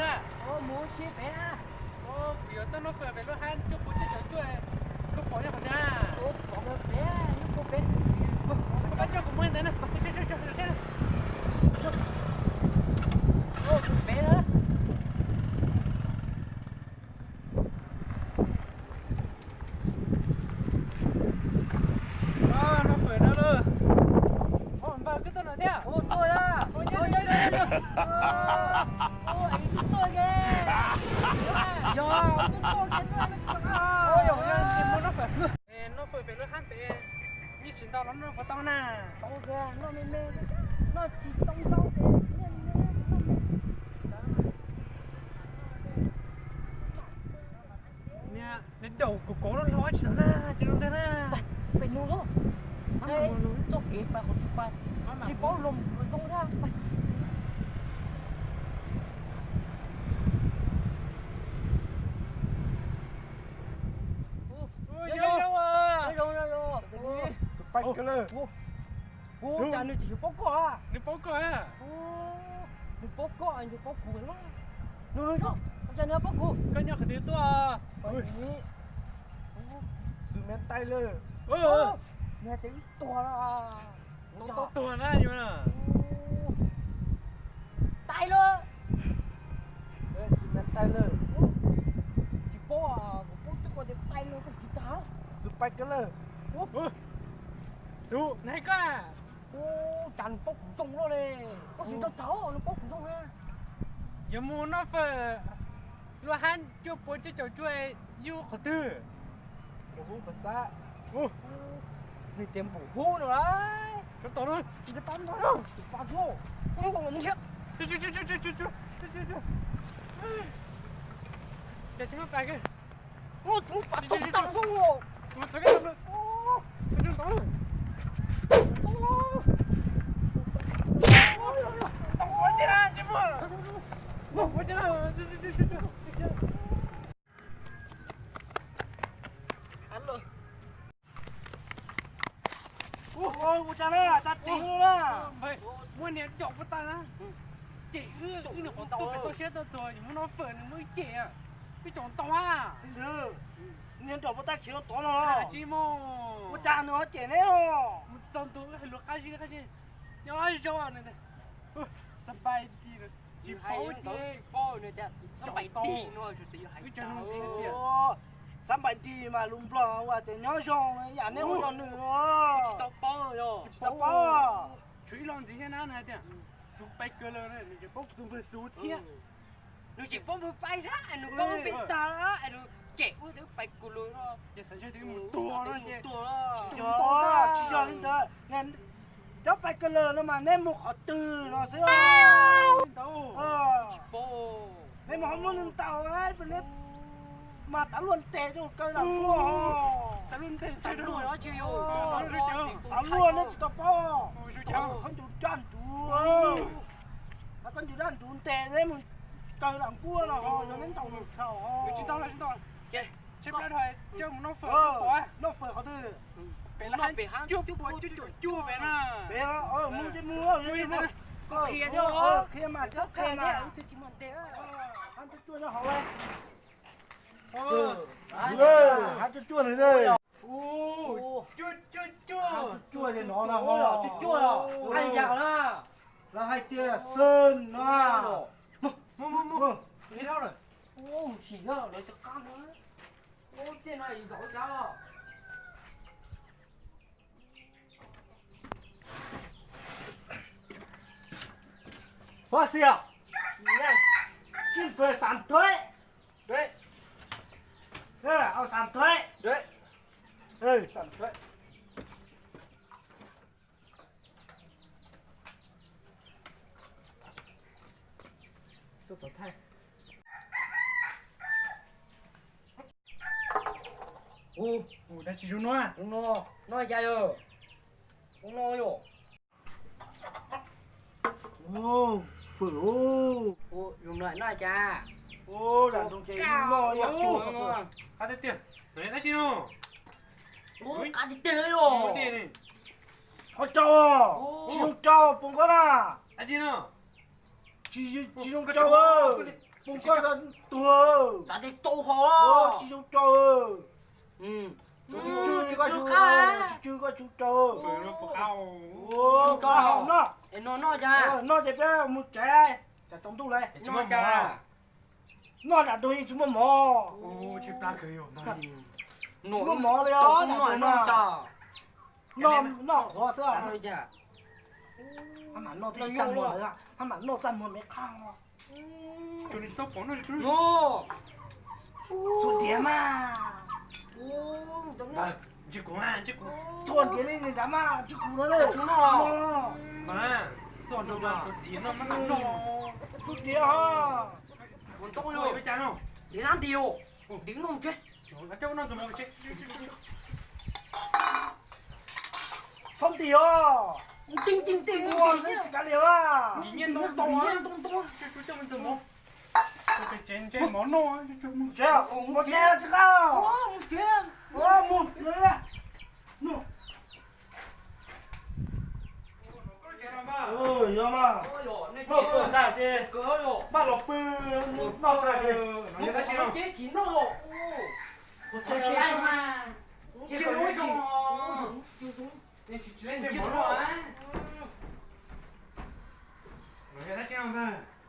Mus si pem. Kuv yuav tau noj fawm pem lub hab cuaj puas cuaj caum cuaj, koj pom nyob qhov twg? Pom pem, lub pem. Koj coj kuv mus ntawd na. Pem na. Noj fawm no lauj. Npawg, koj tuaj no thiab? Tuaj, tuaj, tuaj. Noj fawm pem lub hab pem, yeej tsis ntau los noj puas tau na. Noj tsis tau ntau. Niag daum kuv kauv loj hlob tsis tau na, tsis zoo ntag na. Peb nug txoj kev pais qhov twg pais, tsis paub los zoo thiab. Ua cas nws tsis paub koj? Nws paub koj, nws paub koj, nws paub kuv los. Nws, nws, ua cas nws paub kuv? Koj nyob qhov twg tuaj? Xus me tais lawm. Nws hais tias ib tuag na. Tau tuag na yus na. Tais lawm. Xus me tais lawm. Tsis paub, kuv paub txog tias tais lawm koj tsis tas. Xus pais kawg lawm. Xus, nws hais koj. Ua cas nws paub kuv zoo loj li. Koj tsis tau txhaum, nws paub kuv zoo na. Yuav mus noj fawm lub hab cuaj puas cuaj caum cuaj yug qhov twg? Npum hub qhov xab. Nws tias npum hub no lauj. Koj tos no. Tus pa ntag, tus pa ntag. Ces tsis muaj pais kawg. Ua, tus pa ntag tau zoo. Ua cas na, tag tib na. Muaj niag daum puag ta na. Cem wb, wb nws qhov tuaj pem toj siab toj txuas yus muab noj fawm nws muab wb cem. Wb caum ntau a. Niag daum puag ta khiav tod no. Tsis mus. Ua cas nws ho cem neb os? Mus txog ntua wb hais lus qab zib qab zib. Nyob zoo nws. Xab npais di, tsis paub ces. Xab npais di no, wb cov nug ntxiv tias. Xab npais di mas lus Nplog ua tias nyob zoo, yam neb ua yog nws. Tsis tau paub, tsis tau paub. Tshuav ib lo ntxiv thiab na, nws hais tias xus pais kawg lawm, nws tseem paub kuv tus npawg xus thiab. Nws tsis paub npawg pais thiab, nws paub peb tag lawm, nws cem wb tias pais kawg lawm no. Ces xav ntshe twb mus tuag no ces. Tsis yog, tsis yog li ntawd. Cov pais kawg lawm no mas neb mus qhov twg no xwb. Neb mus ho muaj neeg ntaus, neb mas tav luaj ntes rau kaw lam nkuaj. Tav luaj ntes, tav luaj neb tsis tau paub. Khaub ncaws daj ntuv, khaub ncaws daj ntuv ntes neb mus kaw lam nkuaj los yog neb ntaus nws thaum. Noj fawm qhov twg? Pem lub hab cuaj puas cuaj caum cuaj pem na. Pem, mus ces mus, qhia mas, qhia mas. Hab cuaj cuaj nyob hauv. Hab cuaj cuaj no. Cuaj cuaj cuaj. Cuaj cuaj no, cuaj cuaj no. Lawv hais tias xwb no. Mus, mus, mus. Mus sim lawv cov qab no. Tej no zaum cas los. Hua xiam, kim fwm xam thuế. Ao xam thuế. Xam thuế. Ua, ua dab tsi zoo no? Zoo no, no cas yog? Zoo no yom. Ua, fwm ua. Ua, zoo no no cas? Ua, lam zoo ces no yog cuag. Qab tiag tiag, dab tsi no? Ua, qab tiag tiag yom. Ho rau, tsis zoo rau, pom nkaus na. Dab tsi no? Tsis, tsis zoo rau. Pom koj tuag. Tsis zoo tso. Tsw tsw koj tsw tsw. Noj, noj ces peb mus tsev, tsam tsaus ntuj lawm. Noj tsam dua yeej tsis muaj mov. Tsis muaj mov li os. Noj qhuav xwb. Hab mam noj txaj muag, hab mam noj txaj muag me qhaj. Txhuam ntiav mas. Txhuam ntiav li nrad mas, tsis kuv no. Txhuam ntiav os. Ntiav nab nti, ntiav noj tsev. Txhob nti os. Ua tsis kav liam. Tsev, mus tsev tsis qab. Mus, yog mas, noj fawm tag ces maj los pw noj tag ces.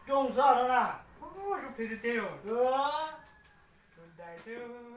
Coob xwb no na. Dais xwb.